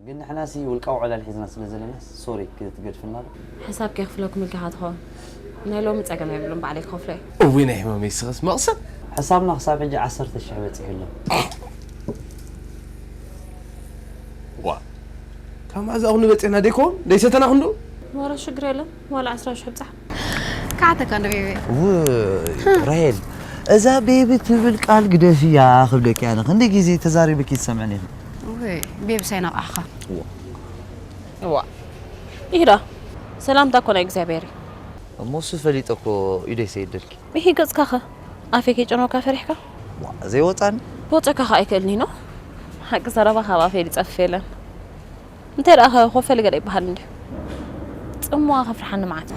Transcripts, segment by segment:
ግን ንሕናሲ ውልቃዊ ዕላል ሒዝና ስለ ዘለና ሶሪ ክትገድፍና ዶ? ሕሳብ ከይኽፍለኩም ኢልካ ኢኻ ትኸውን። ናይ ሎሚ ጸገም የብሉን፣ ባዕለይ ክኸፍሎ እየ። እውይ ናይ ሕመመይ ስኽስ መቕሰን። ሕሳብና ክሳብ ሕጂ ዓሰርተ ሽሕ በጺሑ ኣሎ። ዋ ካብ መዓዝ ኣኹ ንበጺሕና ደይኮን ደይሰተና ክንዱ። ዋላ ሽግር የለን፣ ዋላ ዕስራ ሽሕ ብጻሕ። ካዕተካ እንዶ ቤቢ። ውይ ራሄል፣ እዛ ቤቢ ትብል ቃል ግደፍያ ክብለኪ ኣነ ክንደይ ግዜ ተዛሪበኪ ትሰምዕን ኢኺ። ወይ ቤቢ ሳይነቃዕኻ። ዋ ኢዳ ሰላምታ እኮ ናይ እግዚኣብሔር እዩ። እሞ እሱ ፈሊጠ እኮ ኢደይ ሰይደልኪ። ይሄ ገጽካኸ ኣፌ ከይጨነውካ ፈሪሕካ። ዋ ዘይወፃኒ። ክወፀካ ከ ኣይክእልኒ ነው። ሓቂ ዘረባ ካብ ኣፌ ዝፀፍፍ የለን። እንታይ ደኣ ኮፈሊ ገለ ይበሃል እንዲ። ጽምዋ ከፍርሓኒ መዓት።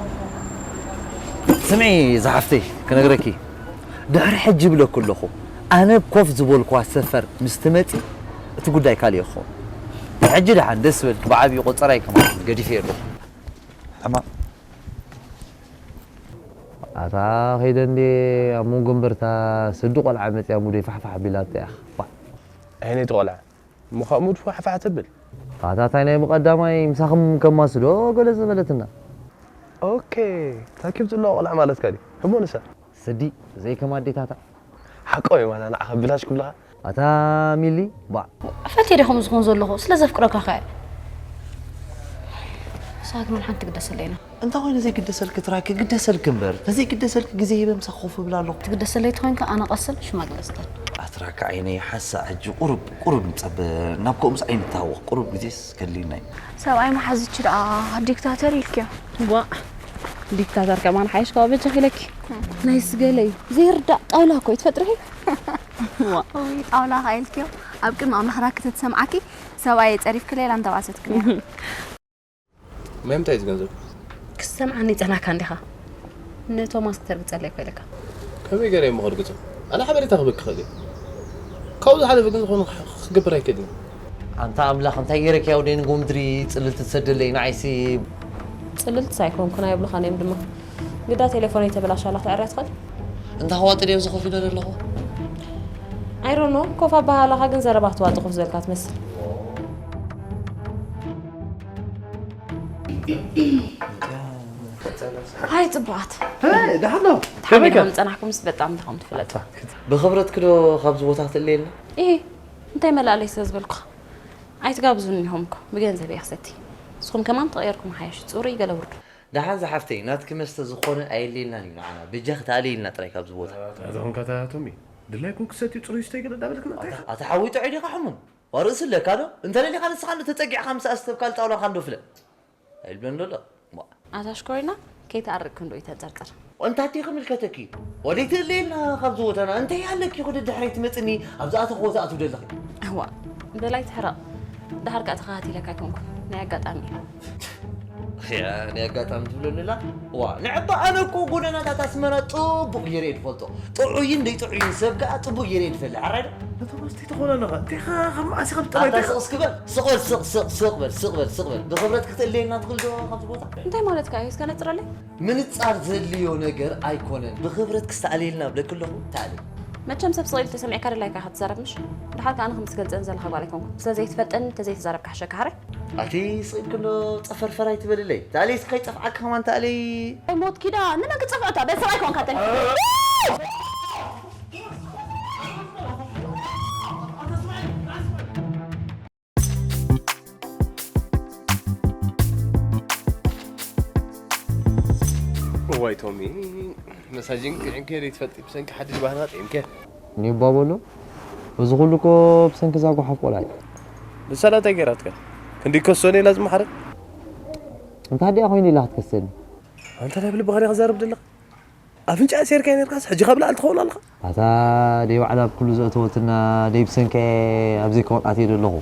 ስምዒ ዝሓፍተይ ክነግረኪ ድሕሪ ሕጂ ይብለኩ ኣለኹ። ኣነ ኮፍ ዝበልኩዋ ሰፈር ምስ ትመፂ እቲ ጉዳይ ካልእ ይኸውን። ሕጂ ደሓን ደስ በልኪ ብዓብዪ ቆፀራይ ከማን ገዲፈ ኣለኹ። ሕማቕ ኣታ ኸይደ እንዴ ኣብ መንጎ እምበርታ ስዲ ቆልዓ መፅያ ሙደይ ፋሕፋሕ ቢላቶ እያ። ኣይነይቲ ቆልዓ እሞ ካብ ሙድ ፋሕፋሕ ተብል። ኣታ ታይ ናይ ብቐዳማይ ምሳኹም ከማስዶ ገለ ዝበለትና። ኦኬ ታኪብ ዘለዎ ቆልዓ ማለትካ ድዩ? እሞ ንሳ ስዲ ዘይከም ኣዴታታ። ሓቆም እዮም ኣታ ንዓኻ ብላሽ ክብልኻ። ኣታ ሚሊ ባዕ። ፈትየ ዲኹም ዝኾን ዘለኹ ስለ ዘፍቅረካ ከ። ንስኻ ግን ሓንቲ ግደሰለይና። እንታይ ኮይኑ ዘይግደሰልኪ ትራይ ክግደሰልኪ እምበር ተዘይግደሰልኪ ግዜ ሂበ ምሳኺ ኮፍ እብል ኣለኹ። ትግደሰለይ ተኾይንካ ኣነ ቀስን ሽማግለ ስደድ። ኣትራካ ዓይነይ ሓንሳእ ሕጂ ቁሩብ ቁሩብ ንጸበ ናብ ከምኡስ ኣይንተሃወኽ ቁሩብ ግዜስ ከድልየና እዩ። ሰብኣይ መሓዝቺ ደኣ ዲክታተር ኢልክዮ። ዋእ ዲክታተር ከማን ሓይሽ ካብ በጃኺ ኢለኪ ናይ ስገለይ ዘይርዳእ ጣውላ እኮ እዩ ትፈጥሪ። ዋእ ጣውላ ኸኣ ኢልክዮ ኣብ ቅድሚ ኣምላኽ ራኪ ተትሰምዓኪ ሰብኣይ ጸሪፍኪ ሌላ እንተባሰትክን እያ። መምታይ ዝገንዘብ ክሰምዓኒ ጸናካ እንዲኻ ንቶማስ ክተርግጸለይ ኮይለካ ከመይ ገረ እሞ ከርግጾ ኣነ ሓበሬታ ክበክ ክእል እየ ካብኡ ዝሓለፈ ግን ዝኾነ ክገብር ኣይክእልን ኣንታ ኣምላኽ እንታይ ገይረኪ ያው ደይንጎ ምድሪ ጽልልቲ ትሰደለይ ንዓይሲ ጽልልቲ ሳይኮንኩን ኣይብሉኻን እዮም ድማ ግዳ ቴሌፎነይ ተበላሻላ ክትዕርያ ትኽእል እንታ ከዋጥር እዮም ዝኸፊሎ ዘለኹ I don't know ኮፍ ኣባሃላኻ ግን ዘረባ ክትዋጥ ኮፍ ዝበልካ ትመስል ሃይ ፅቡቓት ደሓን ነው ከመይ ከም ዝፀናሕኩምስ በጣም ዲኹም ትፍለጡ ብኽብረትኪ ዶ ካብዚ ቦታ ክትእለየልና ኢሂ እንታይ መላለይ ስለ ዝበልኩ ኣይትጋብዙኒ ኢኹም እኮ ብገንዘብ እየ ክሰቲ ንስኹም ከማን ተቐየርኩም ሓይሽ ፅሩይ ገለ ውርዱ ደሓን ዝሓፍተይ ናትኪ መስተ ዝኾነ ኣየድልየናን እዩ ንዓና በጃኺ ተኣለይልና ጥራይ ካብዚ ቦታ ኣታ ዝኾንካ ኣታ ቶሚ ድላይኩም ክሰትዩ ፅሩይ ስተይ ገለ እንዳበልክና እንታይ ኣታ ሓወይ ጥዑይ ዲኻ ሕሙም ዋ ርእሲ ኣለካ ዶ እንተ ደሊኻ ንስኻ እንዶ ተፀጊዕኻ ምስ ኣስተብካል ጣውላኻ እንዶ ፍለ ኣይብለን ዶ ኣሎ ኣታ ሽኮሪና ከይትኣርቅ ክንዶ ይተንፀርፀር እንታይ ክምልከተኪ ወደይ ትእለየልና ካብዚ ቦታና እንታይ ኣለኪ ክዲ ድሕረይ ትመፅኒ ኣብዝኣተኽዎ ዝኣትው ደለኺ እዋ በላይ ትሕረቕ ደሓር ከዓ ተኸታቲለካ ኣይኮንኩን ናይ ኣጋጣሚ እዩ ያ ናይ ኣጋጣሚ ትብለሉላ ዋ ንዕባ ኣነ እኮ ጎደናታት ኣስመራ ፅቡቕ ገይረ እየ ዝፈልጦ ጥዑይን ደይጥዑይን ሰብ ከዓ ፅቡቕ ገይረ እየ ዝፈልጥ ሓራይ ዶ ነቶም ኣስተይ ትኾነ ኣለኻ እንታይ ካብ መዓስ ካብ ጠባይ ኣታ ስቕ እስክበል ስቕበል ስቕ ስቕ ስቕበል ስቕበል ስቕበል ብኽብረት ክትእለየልና ትኽእል ዶ ካብዚ ቦታ እንታይ ማለትካ እዩ እስከ ነፅረለይ ምንፃር ዘድልዮ ነገር ኣይኮነን ብኽብረት ክስተኣልየልና ብለኪ ኣለኹ ተኣልየ መቸም ሰብ ስቕ ኢሉ ተሰሚዕካ ድላይካ ኢኻ ትዛረብ ምሽ ድሓር ከኣ ንክምትገልፀን ዘለኻ ጓል ኣይኮንኩን ስለ ዘይትፈልጠኒ እንተዘይተዛረብካ ሕሸካ ሓራይ ኣቲ ስቕ ኢልኪ እንዶ ፀፈርፈር ኣይትበልለይ ተኣልየ እስከ ከይጠፍዓኪ ከማን ተኣልየ ኣይሞት ኪዳ ንመን ክፀፍዖ እታ ቤተሰብ ኣይኮንካ ተን እዋይ ቶሚ መሳጅን ክዕንከ ዘይትፈልጥ ብሰንኪ ሓድሽ ባህና ጥዒምከ ኒባ በሎ እዚ ኩሉ እኮ ብሰንኪ እዛ ጓሓፍ ቆልዓ እዩ ንሳ ዳኣ እንታይ ገይራትካ ክንዲ ከሶን ኢላ ዝመሓረት እንታይ ድኣ ኮይኑ ኢላ ክትከሰኒ ኣንታ ናይ ብልቢ ኸሪኻ ዘርብ ደለኻ ኣፍንጫ ኣሲርካዮ ነርካስ ሕጂ ካብ ላዕሊ ትኸውን ኣለኻ ኣታ ደይ ባዕላ ኣብ ኩሉ ዘእተወትና ደይ ብሰንኪ ኣብ ዘይከውን ኣትየ ደለኹ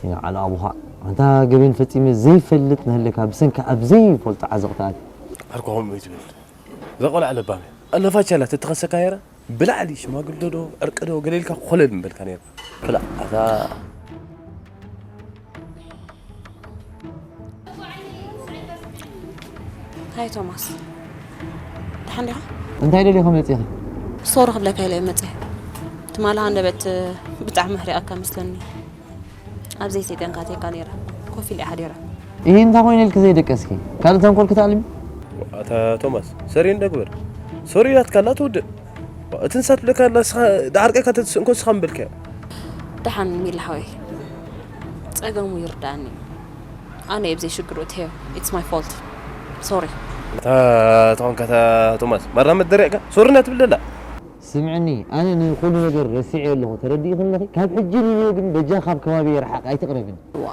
ይንዓል ኣቡኻ ኣንታ ገበን ፈጺመ ዘይፈልጥ ነህለካ ብሰንኪ ኣብ ዘይፈልጦ ዓዘቕቲ ኣትየ ኣርኮ ከምኡ ይትብል እዛ ቆልዓ ለባም እያ ኣለፋቻ ኢላ ተተኸሰካ ነይራ ብላዕሊ ሽማግለ ዶ ዕርቂ ዶ ገለ ኢልካ ኮለል ምበልካ ነይርካ ክላእ ኣታ ሃይ ቶማስ ደሓን ዲኻ እንታይ ደሊኻ መፂኺ ሶሪ ክብለካ ኢለ እየ መፅየ ትማሊ ሃንደበት ብጣዕሚ ኣሕሪቓካ መስለኒ ኣብ ዘይሰይጠንካ ተይካ ነይራ ኮፍ ኢለ ሓዲራ። ይህ እንታይ ኮይኑ ኢልክ ዘይደቀስኪ? ካልእ ተንኮል ክትኣልሚ? ኣታ ቶማስ ሰሪ እንደግበር ሶሪ ኢላትካ ኣላ ትውድእ። እቲ ንሳ ትብለካ ኣላ ንስኻ ዳዓርቀካ ተትስእንኮ ንስኻ ምበልካዮ። ደሓን ሚላ ሓወይ፣ ጸገሙ ይርዳእኒ። ኣነ እየ ብዘይ ሽግሩ እትሄው። It's my fault. Sorry. እታ ተኾንካ እታ ቶማስ ማራ መደሪዕካ ሶሪ እና ትብል ዘላ። ስምዕኒ፣ ኣነ ንኹሉ ነገር ረሲዐ ኣለኹ፣ ተረዲእኽኒ ኣለኺ? ካብ ሕጂ ንንዮ ግን በጃ ካብ ከባቢ ይርሓቕ፣ ኣይትቕረብኒ። ዋ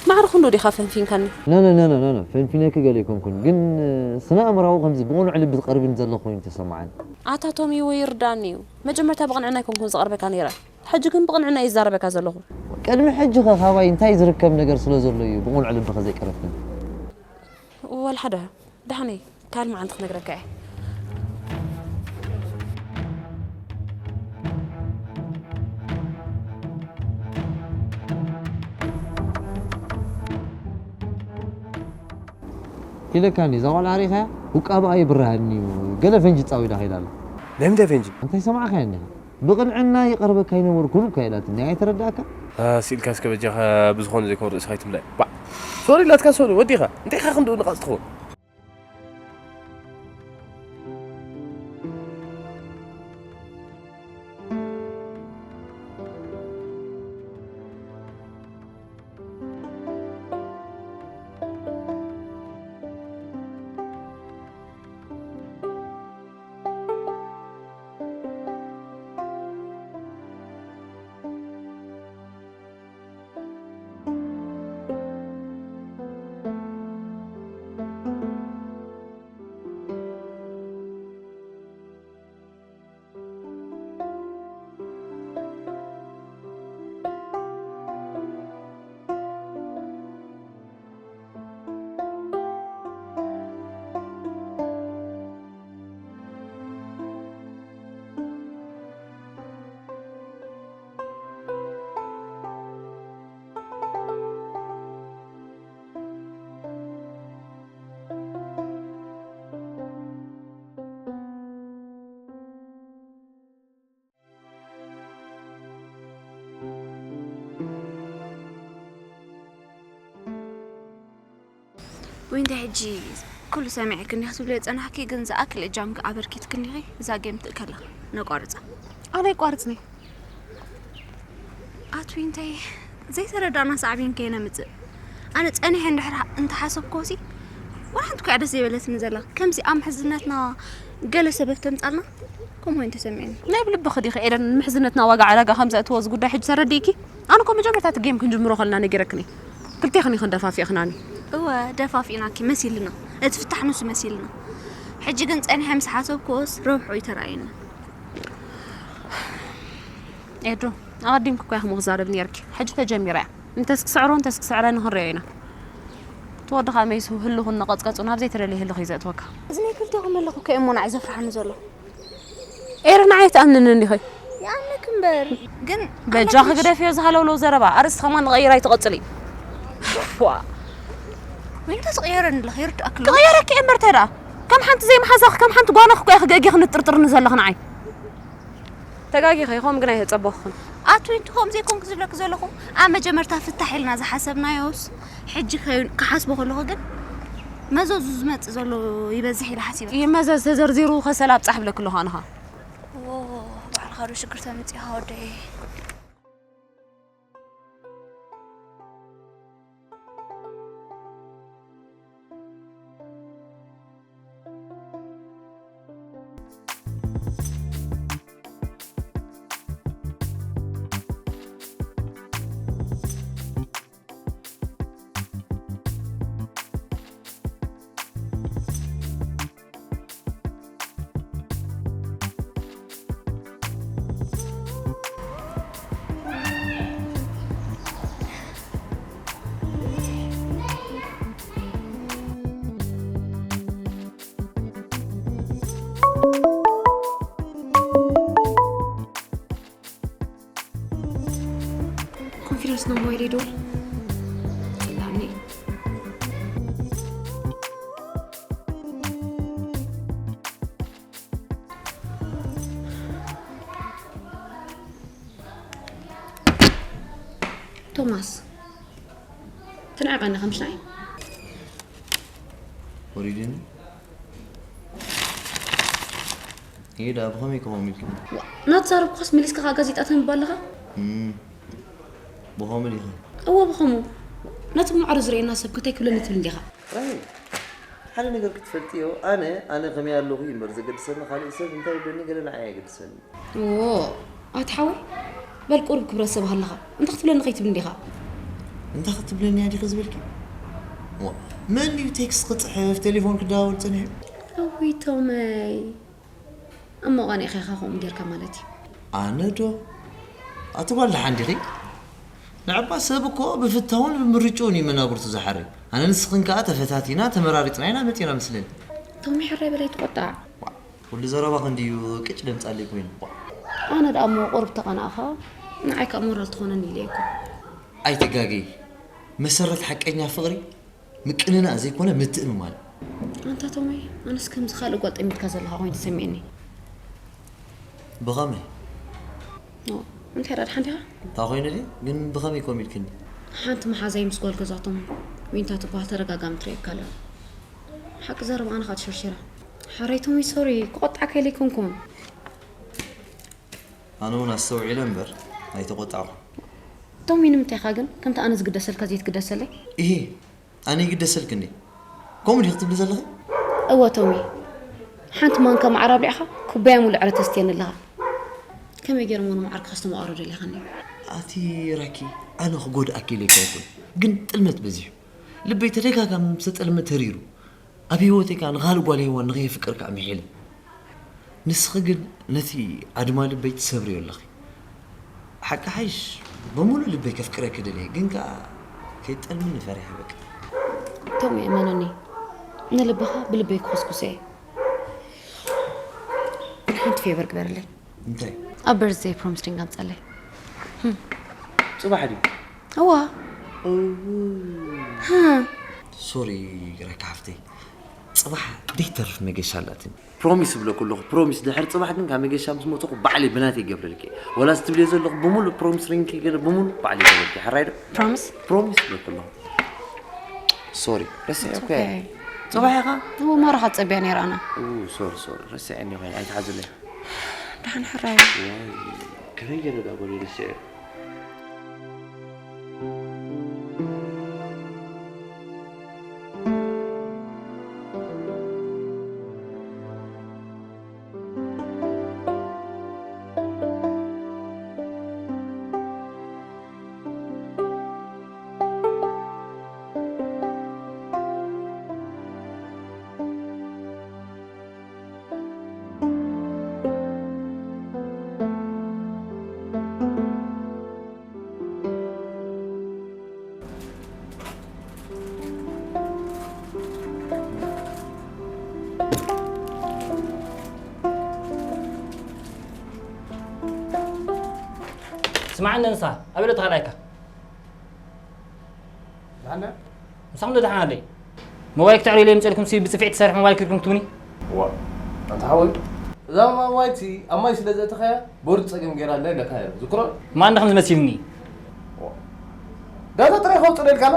ማዕረ ክንዶ ዲኻ ፈንፊንካኒ? ኖ ኖ ኖ ኖ ኖ፣ ፈንፊነኪ ገለ ኣይኮንኩን፣ ግን ስነ ኣእምራዊ ከምዚ ብቕኑዕ ልቢ ትቐርብኒ ዘለኹ ኮይኑ ተሰማዓኒ። ኣታ ቶም ይወ ይርዳኒ እዩ። መጀመርታ ብቕንዕና ኣይኮንኩን ዝቐርበካ ነይረ፣ ሕጂ ግን ብቕንዕና እየ ዝዛረበካ ዘለኹ። ቅድሚ ሕጂ ኸ ካባይ እንታይ ዝርከብ ነገር ስለ ዘሎ እዩ ብቕኑዕ ልብኺ ዘይቀረብክኒ? ወላ ሓደ። ደሓነይ ካልእ መዓልቲ ክነግረካ እየ። ኢለካኒ እዛ ቆልዓ ሪኢኻያ? ውቃበኣ ይብርሃኒ እዩ፣ ገለ ፈንጂ ጻዊዳ ከይዳ ኣላ። ናይ ምንታይ ፈንጂ? እንታይ ሰማዕካያ እንዲኻ? ብቕንዕና ይቐርበካ ኣይነበርኩን እኳ ኢላትኒ፣ ኣይተረዳእካ? ስኢልካ እስከ በጃኻ ብዝኾነ ዘይኮነ ርእስኻ ኣይትምላእ። ባዕ! ሶሪ ኢላትካ ሶሪ ወዲኻ። እንታይ ኢኻ ክንድኡ ንቓጽ ትኸውን? ወይ እንታይ ሕጂ ኩሉ ሰሚዐክኒ ክትብልዮ ዝጸናሕኪ ግን ዝኣክል እጃምኪ ኣበርኪትክኒ ኢኺ እዛ ጌም ትእከላ ነቋርጻ። ኣነ ኣይቋርጽን እየ። ኣቲ እንታይ ዘይተረዳእና ሳዕቤን ከየነምጽእ ኣነ ጸኒሐ እንድሕር እንተሓሰብክዎሲ ወላ ሓንቲ እኳ እያ ደስ ዘይበለትኒ ዘላ። ከምዚ ኣብ ምሕዝነትና ገለ ሰበብ ተምጻልና ከምኡ ወይን ተሰሚዕኒ። ናይ ብልብኺ ዲኺ ኤደን ንምሕዝነትና ዋጋ ዕዳጋ ከም ዘእትዎ እዚ ጉዳይ ሕጂ ተረዲእኪ? ኣነ እኮ መጀመርታ እቲ ጌም ክንጅምሮ ከለና ነጊረክኒ። ክልቴኽን ኢኽን ደፋፊእኽናኒ። እወ ደፋፊእናኪ መሲልና። እቲ ፍታሕ ንሱ መሲልና። ሕጂ ግን ጸኒሐ ምስ ሓሰብክዎስ ረብሑ እዩ ተራእየኒ። ኤዱ ኣቐዲምኪ እኮ ኢኺ ምኽዛረብ ነይርኪ። ሕጂ ተጀሚራ እያ። እንተስ ክስዕሮ እንተስ ክስዕረኒ ክንሪኦ ኢና። እቲ ወዲ ኸኣ መይሱ ህልኹን ነቐጽቀጹን ኣብ ዘይተደልየ ህልኽ እዩ ዘእትወካ። እዚ ናይ ክልቴኹም ህልኽ እኮ እዩ እሞ ንዓይ ዘፍርሓኒ ዘሎ። ኤረ ንዓይ ትኣምንኒ እንዲኺ? ይኣምነክ እምበር ግን በጃኺ ግደፍዮ ዝሃለውለው ዘረባ። ኣርእስቲ ኸማን ንቐይር ኣይትቐጽሊ። ዋ። ወይ እንታይ ትቕየረኒ ኣለኺ ይርድኣክ ኣሎ። ክቕየረኪ እየ እምበር እንታይ ደኣ? ከም ሓንቲ ዘይመሓዛኺ ከም ሓንቲ ጓኖኽ እኮ ኢኺ ገጊኽኒ ትጥርጥርኒ ዘለኺ ንዓይ። ተጋጊኸ ይኸውን ግን ኣይተጸበኹን። ኣቱይ እንተ ከምኡ ዘይኮንኩ ዝብለኪ ዘለኹ ኣብ መጀመርታ ፍታሕ ኢልና ዝሓሰብናዮስ ሕጂ ከዩ- ክሓስቦ ከለኹ ግን መዘዙ ዝመጽእ ዘሎ ይበዝሕ ኢለ ሓሲበ። ይህ መዘዝ ተዘርዚሩ ከሰል ኣብጻሕ ብለኪ ኣለኹ ኣነኻ። ዎ ባዕልኻ ዶ ሽግር ተምጽእኻ ወደይ። ኮንፊደንስ ነው ሞባይል ሄዶ ይላኒ። ቶማስ፣ ትንዕቐኒ ከምሽ ንዓይ። ወሪድኒ። ይሄ ዳ ብኸመይ ክኸውን ኢልክኒ? ዋ፣ እናተዛረብኩኻስ መሊስካ ኸዓ ጋዜጣ ተንብብ ኣለኻ? እም፣ ብኸምኡ ዲኻ? እወ፣ ብኸምኡ። ነቲ ብማዕረ ዝርእየና ሰብ እንታይ ክብለኒ ትብል እንዲኻ? ጥራይ፣ ሓደ ነገር ክትፈልጥዮ፣ ኣነ፣ ኣነ ከመይ ኣለኹ እዩ እምበር ዘገድሰኒ፣ ካልእ ሰብ እንታይ ይብለኒ ገለ ንዓይ ኣየገድሰኒ። ኦ፣ ኣቲ ሓወይ፣ በል ቁሩብ ክብረት ሰብ ሃለኻ። እንታይ ክትብለኒ ከይትብል እንዲኻ? እንታይ ክትብለኒ እያ ዲኺ ዝበልኪ? ዋ፣ መን እዩ ቴክስት ክጽሕፍ፣ ቴሌፎን ክደዋወል ጸኒሑ? እውይ ቶመይ፣ እሞ ቀኒእኻ ኢኻ ከምኡ ጌርካ ማለት እዩ። ኣነ ዶ? ኣቲ ጓል ደሓን ዲኺ? ንዕባ ሰብ እኮ ብፍታውን ብምርጭኡን እዩ መናብርቱ ዝሓርይ። ኣነ ንስኽን ከኣ ተፈታቲና ተመራሪጽና ኢና መጺና መስለኒ። ቶሚ ሕራይ በላይ ትቆጣዕ። ዋ፣ ኩሉ ዘረባ ክንድዩ ቅጭ ደምጻለይ ኮይኑ። ዋ። ኣነ ደኣ እሞ ቁሩብ ተቐናእኻ፣ ንዓይ ከኣ ሞራል ትኾነኒ ኢለ እኮ። ኣይትጋገይ። መሰረት ሓቀኛ ፍቕሪ ምቅንናእ ዘይኮነ ምትእምማን። ኣንታ ቶመይ፣ ኣነስ ከምዚ ካልእ ጓል ጠሚትካ ዘለኻ ኮይኑ ተሰሚዕኒ። ብኸመይ? ኦ፣ እንታይ ደኣ ደሓን ዲኻ? እንታይ ኮይኑ ድዩ? ግን ብኸመይ ከምኡ ኢልክኒ? ሓንቲ መሓዛይ ምስ ጓል ገዛቶም ዊንታ ትበሃል ተደጋጋሚ ትርእየካ ኣላ። ሓቂ ዘረባ ኣነ ኸኣ ትሸርሽራ። ሓራይ ቶሚ፣ ሶሪ፣ ክቆጣዕካ ኢለ ኣይኮንኩን። ኣነ እውን ኣስተውዒለ እምበር ኣይተቆጣዕኩን። ቶሚ፣ ንምንታይ ኢኻ ግን ከምቲ ኣነ ዝግደሰልካ ዘይትግደሰለይ? ኢሂ፣ ኣነ ይግደሰልክኒ? ከምኡ ዲኺ ትብሊ ዘለኺ? እወ ቶሚ፣ ሓንቲ ማንካ መዓር ኣብሊዕኻ ኩባያ ሙሉእ ዕረ ተስትየኒ ኣለኻ። ከመይ ገይረ እሞ ንመዓርካ ከስተማቕሮ ደሊኻኒ? ኣቲ ራኪ፣ ኣነ ክጎድኣኪ ኢለ ኣይኮንኩን፣ ግን ጥልመት በዚሑ። ልበይ ተደጋጋሚ ምስ ተጠልመ ተሪሩ። ኣብ ህይወተይ ከኣ ንኻልእ ጓል ሄዋን ንኸየፍቅር ከኣ ምሒለ። ንስኺ ግን ነቲ ኣድማ ልበይ ትሰብርዮ ኣለኺ። ሓቂ ሓይሽ ብምሉእ ልበይ ከፍቅረኪ ደልየ፣ ግን ከኣ ከይትጠልምኒ ፈሪሐ በቃ። ቶም እመነኒ፣ ንልብኻ ብልበይ ክኹስኩሶ እየ። ግን ሓንቲ ፌቨር ግበረለይ። እንታይ? ኣብ በርዝደይ ፕሮሚስ ሪንግ ኣምጸለይ። ጽባሕ ድዩ? እዋ። እው። ሃ። ሶሪ ረካ ሓፍተይ፣ ጽባሕ ዘይተርፍ መገሻ ኣላትኒ። ፕሮሚስ እብለኩ ኣለኹ፣ ፕሮሚስ። ድሕሪ ጽባሕ ግን ካብ መገሻ ምስ መጽኹ ባዕለይ ብናተይ ይገብረልኪ። ወላ እዚ ትብልዮ ዘለኹ ብምሉእ ፕሮሚስ ሪንግ ከይገለ ብምሉእ ባዕለይ ይገብረልኪ። ሕራይ ዶ? ፕሮሚስ? ፕሮሚስ እብለኩ ኣለኹ። ሶሪ፣ ረሲዐ እኮ እየ። ኦኬ። ጽባሕ ኢኻ? እው፣ ማራ ኸኣ ጸቢያ ነይረ ኣነ። እው፣ ሶሪ፣ ሶሪ፣ ረሲዐ እኒኦ፣ ኣይትሓዝለይ። ደሓን ሕራይ። ዋይ፣ ከመይ ገለ ደኣ በሉ ረሲዐ። ስማዕኒ እንሳ፣ ኣበይ ኣሎ ተኻላይካ? ደሓን ዶ? ምሳኹም ዶ ደሓን ኣለይ? ሞባይል ክትዕርዩለይ የምፅእልኩም ሲ ብፅፍዒ ትሰርሕ ሞባይል ክልኩም ትብኒ? ዋ፣ ኣንታ ሓወይ፣ እዛ ሞባይል ሲ ኣብ ማይ ስለ ዘእተኻያ ቦርድ ፀገም ገይራ ኣላ ኢለካ ነይረ። ዝክሮ? ማን ዳኹም ዝመሲልኒ? ዋ። ዳታ ጥራይ ከውፅእ ደልካና?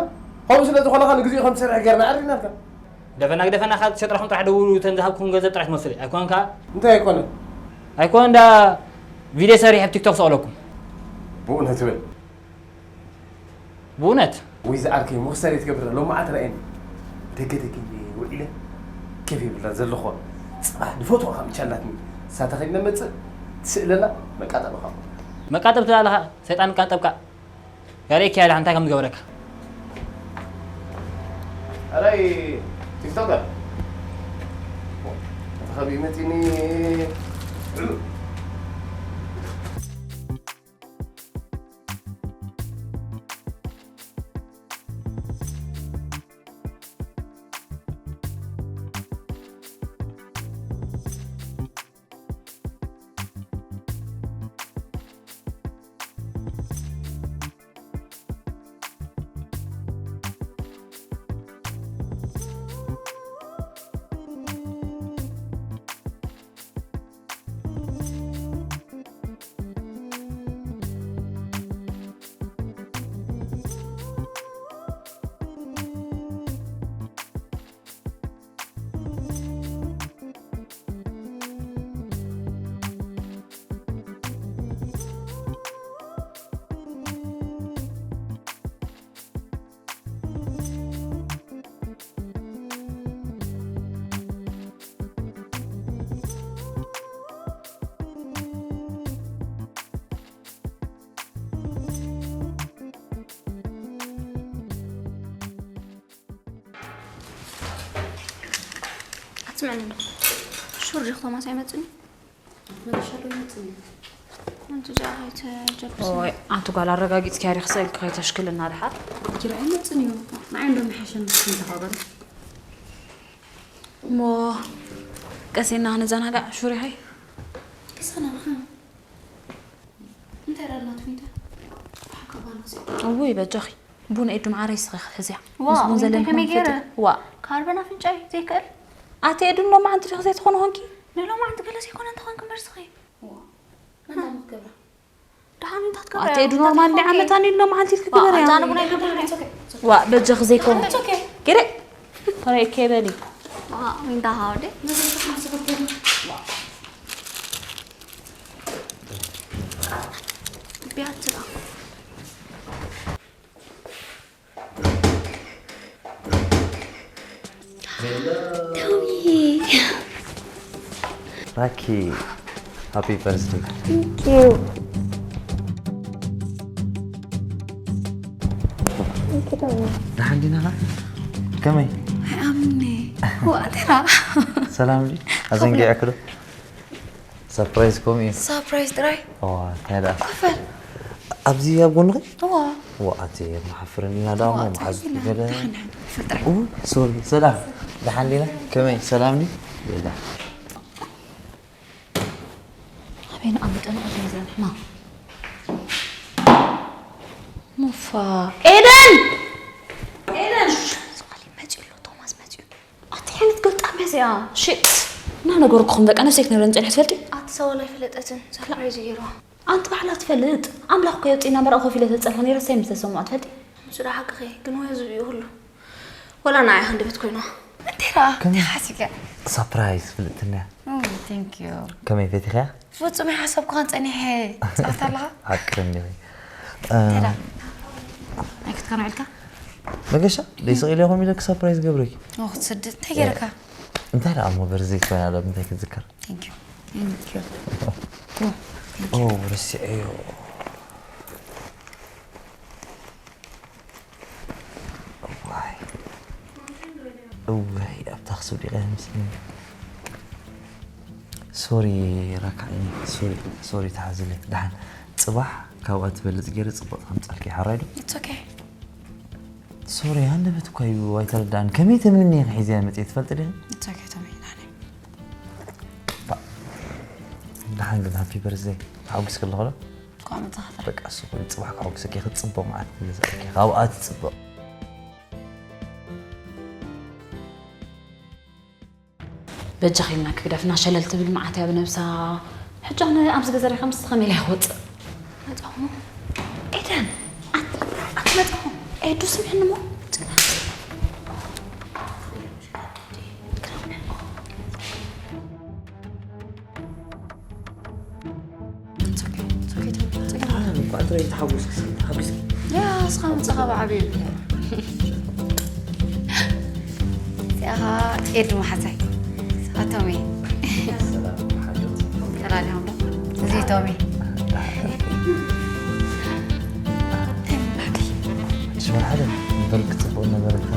ከምኡ ስለ ዝኾነኻ ንግዚኡ ከም ትሰርሕ ገይርና ኣሪናልካ። ደፈና ግደፈና ካብ ትሸጥራኹም ጥራሕ ደውሉ፣ እተን ዝሃብኩም ገንዘብ ጥራሕ ትመስሉ። ኣይኮን ከኣ? እንታይ ኣይኮነ? ኣይኮን እንዳ ቪድዮ ሰሪሕ ኣብ ቲክቶክ ሰቕለኩም። ብእውነት በል። ብእውነት? ወይ ዝዓርከይ፣ መኽሰር እየ ትገብር፣ ሎማዓት ርኣየኒ። ደገ ደገ እየ ውዒለ፣ ኬፍ ይብላ ዘለኹ። ጽባሕ ድፈትዋ ከምቻ ኣላትኒ። ንሳ ተኸዲነ መጽእ፣ ትስእለላ፣ መቃጠብኻ። መቃጠብ ትብላለኻ፣ ሰይጣን ቃንጠብካ። ያሬ ኪያላ እንታይ ከም ዝገበረካ። ኣራይ ቲክቶከር። ተኸቢ መጺኒ። ሹር ዲኹ ቶማስ ኣይመጽእን? መገሻ ዶ ይመጽእን? ኣንቲ እዚኣ ከይትጀብስ። ኦይ፣ ኣንቲ ጓል ኣረጋጊጽኪ ያሪ ክስእልኪ ከይተሽክልና ድሓር። ጅራ ኣይመጽእን እዩ። ንዓይ እንዶ መሓሸን ንስኩም ተኸበሩ። እሞ ቀሲና ክንዘናጋዕ ሹር ይኸይ። ክሰናኻ እንታይ ዳላ ትሚታ ሓከባን ክሲ እውይ በጃኺ ቡን ኤዱ መዓረይ ስኺ ክትሕዝያ ዋ፣ ምስ ቡን ዊንታ ዘለኒ ከመይ ክኾን ገይረ? ፍትሕ። ዋ ካርበን ኣፍንጫይ ዘይክእል ኣቲ ኤዱ ሎማዓንቲ ዲኺ ዘይትኾኒ ኾንኪ ንሎማዓንቲ ገለ ዘይኮነ እንተኾንኪ እምበር ስኺ ዋ መን ዳሞ ክገብራ ደሓን እንታይ ትገብራ ኣቲ ኤዱ ኖርማል እንዲ ዓመት ኣኒ ሎማዓንቲ ኢልኪ ግበርያ ኣነ ቡን ኣይገብርን ዋ በጃኺ ዘይኮነ ገይረ ኸረይ ከበሊ ዋ ዊንታ ሃውደ ቢያትራ ራኪ ሃፒ በርዝደይ። ደሓን ዲና? ከመይ? ኣይኣምኒ። ዋእተራ። ሰላም ድዩ? ኣዘንጊዐክዶ? ሰርፕራይዝ ከምኡ እዩ። ሳፕራይዝ ጥራይ። እዋ እንታይ ደኣ። ኮፈል። ኣብዚ ኣብ ጎንኺ? እዋ። እዋ ኣቲ መሓፍርን ኢና ደኣ እሞ መሓዝ ገለ። ፍጥረ። ኡ ሶሪ ሰላም። ደሓን ዲና? ከመይ ሰላም ዲ? የላ። ኣበይ ንኣምጠን ኣበይ ዘንሕና? ሙፋ። ኤደን! ኤደን! ዞሊ መጺኡ ኣሎ፣ ቶማስ መጺኡ። ኣቲ ሓይነት ገልጣም እያ እዚኣ። ሽት። እና ነገርኩኹም በቃ ነፍሰይ ክትነግረኒ ጸኒሐ ትፈልጢ? ኣቲ ሰዋል ኣይፈለጠትን ሰርፕራይዝ ገይርዋ። ኣንቲ ባዕላ ትፈልጥ። ኣምላኽ እኮ የውጽእና መርኣ ኮፍ ኢለ ተጸንሐ ነይረ ሰይ ምስ ተሰምዖ ትፈልጢ? ንሱ ዶ ሓቅኺ ግን ወይ ዝብኡ ሁሉ ወላ ንዓይ ሃንደበት ኮይና። እንታይ ደኣ? ከመይ? ሓሲከ። ሳፕራይዝ ፍልጥትንያ። Oh, thank you። ከመይ ፈቲኸያ? ፍጹም ሓሰብኩኻን ጸኒሐ ጻፍታ ኣለኻ? ሓቂ እንዲኺ። እንታይ ደኣ? ናይ ክትከኖ ዕልካ? መገሻ ደይስቕ ኢለ ኹም ኢለክ ሳፕራይዝ ገብረኪ። ኦ ክትስድድ እንታይ ገይርካ? እንታይ ደኣ እሞ በርዚ ኮይና ዶ እንታይ ክትዝከር? Thank you. Thank you. Oh, ረሲዐዮ። እዋይ እዋይ ኣብታ ክስብ ዲቀ ምስኒ ሶሪ ራካዒኒ ሶሪ ሶሪ ተሓዝለ ደሓን ጽባሕ ካብኣ ትበልጽ ገይረ ጽቡቅ ከምጻልኪ ሓራይ ዶ It's okay. ሶሪ ሃንደበት እኳ እዩ ኣይተረዳእን ከመይ ተምንኒ እየ ሒዘያ መጽየ ትፈልጥ ዲኺ It's okay Tommy. ናኒ ደሓን ግን ሃፒ በርዝደይ ተሓጒስኪ ኣለኹ ዶ እንኳዕ መጻኻ በቃ እሱ ኮይኑ ጽባሕ ከሐጉሰኪ ክትጽበ መዓት ክገዛእኪ ካብኣ ትጽበ በጃኺ ኢልና ክግደፍና ሸለል ትብል መዓት እያ ብነብሳ ሕጂ ኣነ ኣብዚ ገዛ ሪኻ ምስ ከመይ ኢለ ክወፅእ መፃኹ ኤደን ኣትመፃኹ ኤዱ ስምዕኒ ሞ እንኳዕ ጥራይ ተሓጎስኪ ተሓጒስኪ ያ እስኻ ምፅኻ ብዓብዩ እዚኣ ኸዓ ኤዱ መሓዛይ ኣቶሚ ተላሊሆም ዶ እዚ ቶሚ ሽመል ሓደ ንበልክ ፅቡቅ ነበረካ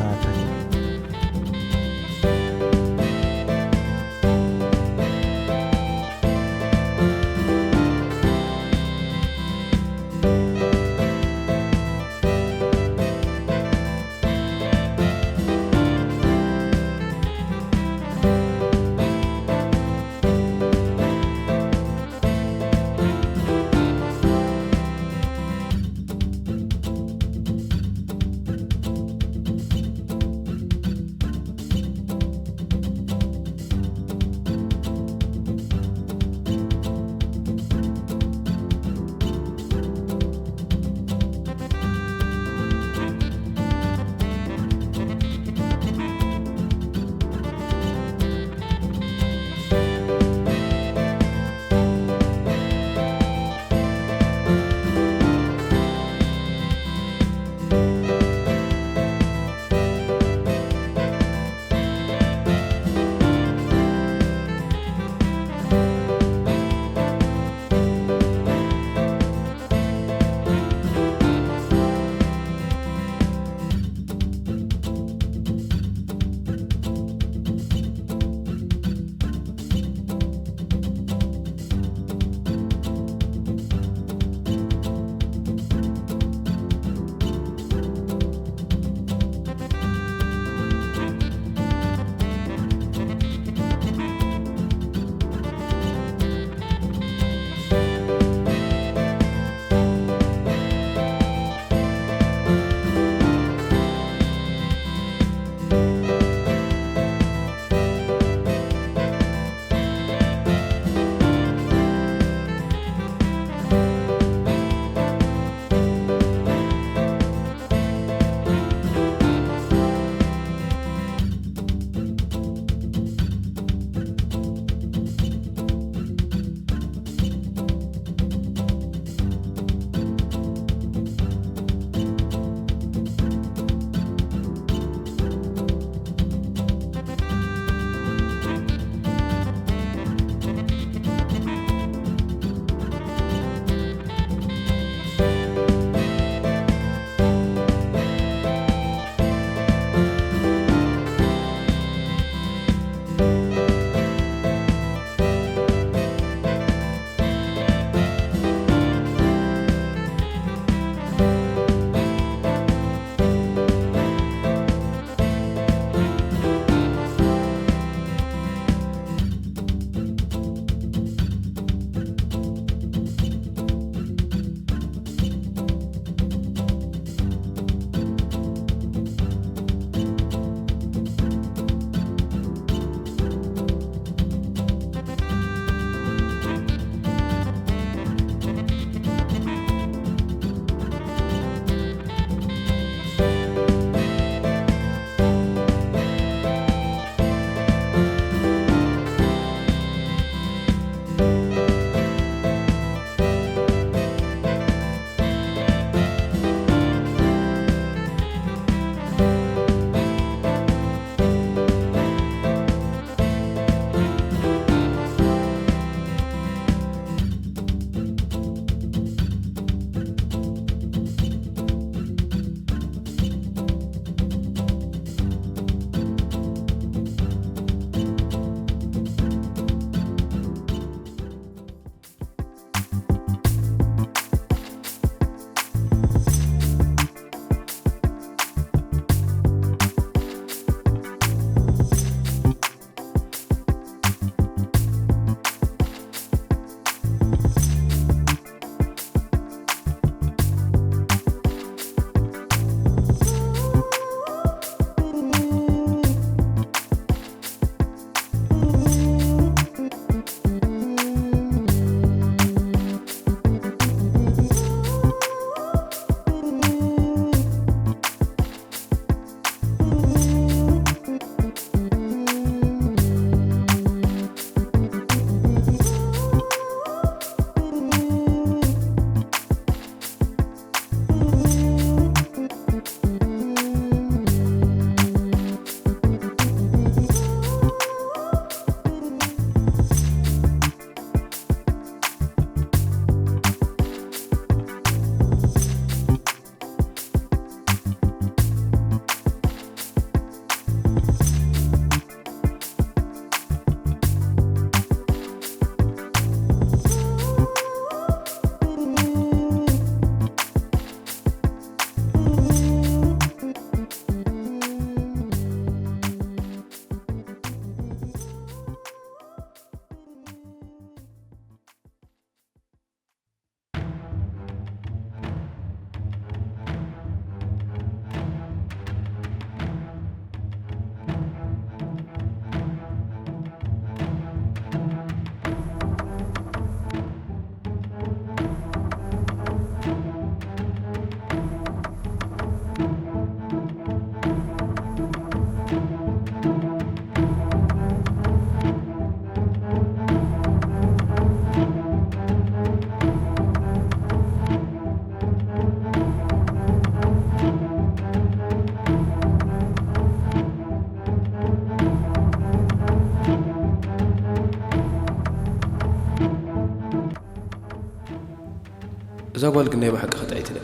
እዛ ጓል ግን ናይ ብሓቂ ኸጥዒት እያ።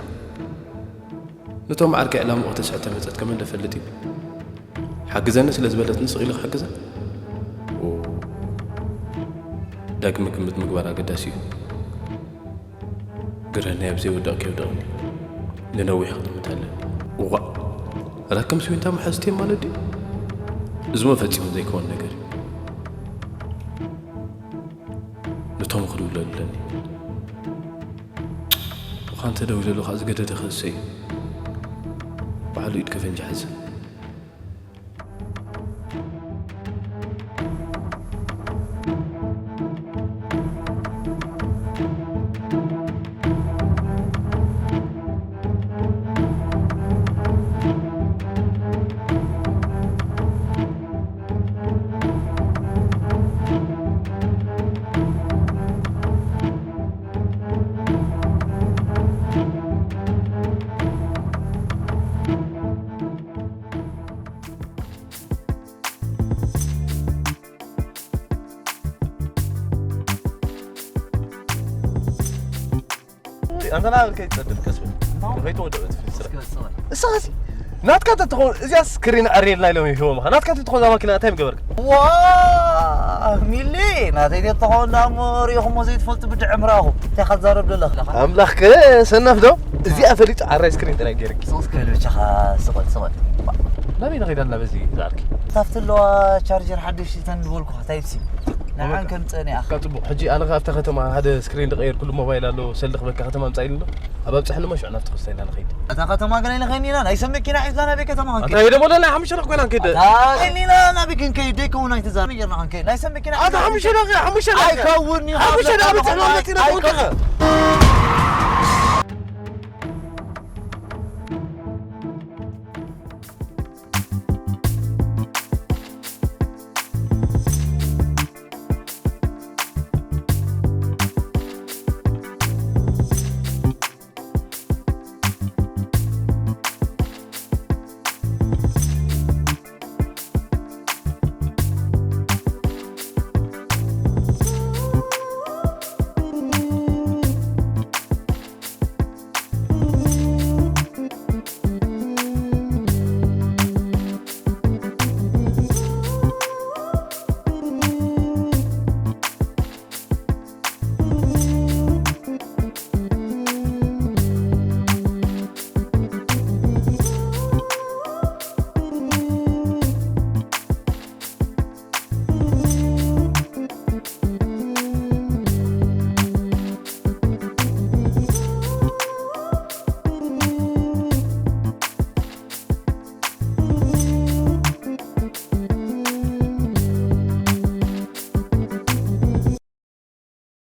ነቶም ዓርከይ ዕላምኡ ከተስዕር ተመጸት ከመን ደፈልጥ እዩ። ሓግዘኒ ስለ ዝበለትኒ ስቕ ኢሉ ክሕግዛ? ኦ፣ ዳግመ ግምት ምግባር ኣገዳሲ እዩ። ግረህኒ ኣብ ዘይውዳእ ከይውደቕኒ ንነዊሕ ክጥምት ኣለኒ። እዋእ፣ ራከም ስዊንታ መሓዝትዮም ማለት ድዩ? እዚሞ ፈጺሙ ዘይከውን ነገር እዩ። ነቶም ክድውለሉ ኣለኒ። እኳ እንተደዊለሉ ከዓ ዝገደደ ክእሰ እዩ። ባዕሉ ኢድ ከፈንጂ ሓዘ። ኣንተ ናበል ከይትጸድፍ ቀስ በል። ከይትወድቕ እቲ ስራሕ። እስኻ ሲ ናትካ ተትኸውን እዚኣ ስክሪን ኣርየልና ኢሎም ይህቦምኻ። ናትካ ተትኸውን እዛ ማኪና እንታይ ምገበርካ? ዋ፣ ሚሊ፣ ናተይ ተትኸውን ደኣ እሞ ሪኢኹሞ ዘይትፈልጡ ብድዐ ምራኹ። እንታይ ኢኻ ትዛረብ ዘለኻ? ኣምላኽ ከ ሰነፍ ዶ? እዚኣ ፈሊጡ ዓራይ ስክሪን ጥራይ ገይርኪ። ሶስት ከልብቻኻ ስቐል፣ ስቐል። ናበይ ንኸይድ ኣለና በዚ ዝዓርኪ? ታፍቲ ኣለዋ ቻርጀር ሓድሽ ተን ዝበልኩኻ ታይፕ ሲ። ንዓን ከም ጸኒኣኻ። ካብ ጽቡቕ። ሕጂ ኣነ ከኣ ኣብታ ከተማ ሓደ ስክሪን ዝቐየርኩሉ ሞባይል ኣሎ፣ ሰልዲ ክበካ ከተማ ምጻእ ኢሉና። ኣብ ኣብጽሐኒ እሞ ሽዑ ናብቲ ክስታይ ኢና ንኸይድ። እታ ከተማ ገለ ንኸይድ ኢና፣ ናይ ሰብ መኪና ሒዝና ናበይ ከተማ ክንከይድ? ኣታ ወይ ደሞ ለና ሓሙሽተ ደቂቕ ኮይና ክንከይድ። ኣታ ኸይድ ኢና ናበይ ክንከይድ? ደይከውን ኣይትዛረብ ጌርና ክንከይድ። ናይ ሰብ መኪና ኣታ ሒዝና ሓሙሽተ ደቂቕ፣ ሓሙሽተ ደቂቕ። ኣይከውን እዩ። ሓሙሽተ ደቂቕ ብትሕና መኪና ኣይከውን።